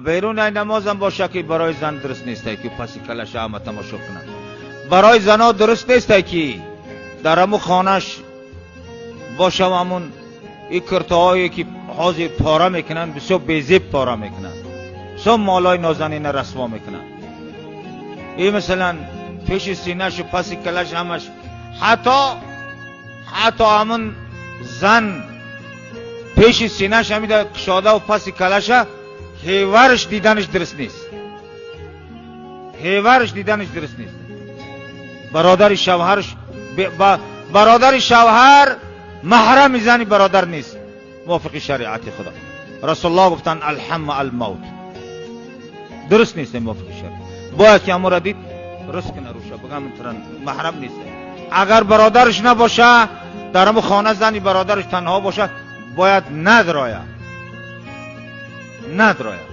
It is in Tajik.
Берун ай намозам боша, ки барои зан дуруст нестай, ки паси калаша ҳама тамошо кунанд. Барои зано дуруст нестай, ки дар ҳамун хонаш бошам, ҳамун и куртаҳое, ки ҳозир пора мекунанд, бисёр безеб пора мекунанд, бисёр молои нозанина расво мекунанд. И масалан, пеши синашу паси калаш ҳамаш, ҳатто ҳамун зан пеши синаш ҳамида кушодаву паси калаша ҳеварш диданаш дуруст нест, ҳеварш диданаш дуруст нест. Бародари шавҳарш, бародари шавҳар маҳрами зани бародар нест, мувофиқи шариати Худо. Расулуллоҳ гуфтанд: «Алҳаму алмавт». Дуруст нест мувофиқи шариат. Бояд ки ҳамура дид, руст кина руша, бигам маҳрам нест. Агар бародараш набоша дар ҳаму хона, зани бародараш танҳо боша, бояд надроя, надроя.